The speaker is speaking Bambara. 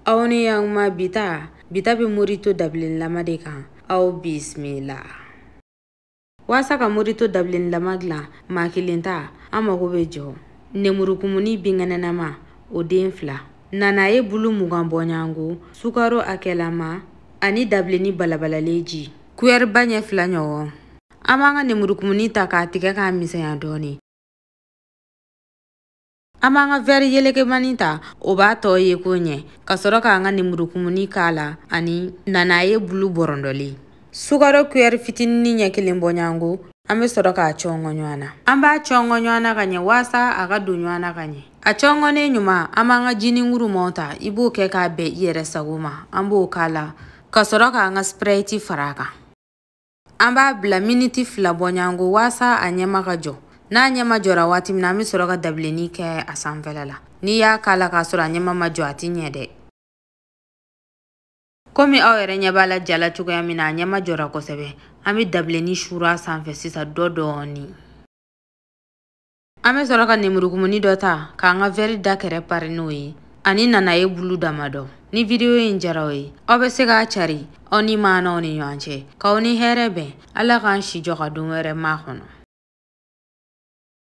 Aw ni yan ma bita bita bɛ mojito dabilenlama de kan. Aw bisimila. Waasa ka mojito dabilenlama dilan maa kelen ta, an mago bɛ jɔ nemurukumuni binkɛnɛnama o den 2, nanaye bulu 20 bɔɲɔgɔnko, sukaro hakɛlama ani dabilenni balabalalen ji kuyɛriba ɲɛ 2 ɲɔgɔn. An b'an ka nemurukumuni ta k'a tigɛ k'a misɛnya dɔɔnin. An b'an ka wɛri yelekemani ta, o b'a tɔ ye ko ɲɛ, ka sɔrɔ k'an ka nemurukumuni k'a la ani nanaye bulu bɔrɔndɔlen, sukaro kuyɛri fitinin ɲɛ 1 bɔɲɔgɔnko. An bɛ sɔrɔ k'a cɔngɔ ɲɔgɔn na. An b'a cɔngɔ ɲɔgɔn na ka ɲɛ waasa a ka don ɲɔgɔn na ka ɲɛ. A cɔngɔnnen ɲuman, an b'an ka jininkurumaw ta, i b'o kɛ k'a bɛn i yɛrɛ sago ma. An b'o k'a la ka sɔrɔ k'an ka sprite fara a kan. An b'a bila miniti 2 bɔɲɔgɔnko waasa a ɲɛma ka jɔ. N'a ɲɛma jɔra waati min na, an bɛ sɔrɔ ka dabilenni kɛ a sanfɛla la. N'i y'a k'a la k'a sɔrɔ a ɲɛma ma jɔ, a ti ɲɛ dɛ. Komi aw yɛrɛ ɲɛ b'a la ja la cogoya min na, a ɲɛma jɔra kosɛbɛ. An bɛ dabilenni suru a sanfɛ sisan dɔ dɔɔni. An bɛ sɔrɔ ka nemurukumuni dɔ ta k'an ka wɛri da kɛrɛ pari n'o ye ani nanaye bulu damadɔ. Ni video in diyara aw ye, aw bɛ se k'a cari aw ni maanaw ni ɲɔgɔn cɛ. K'aw ni hɛrɛ bɛn. Ala k'an si jɔ ka don wɛrɛ makɔnɔ.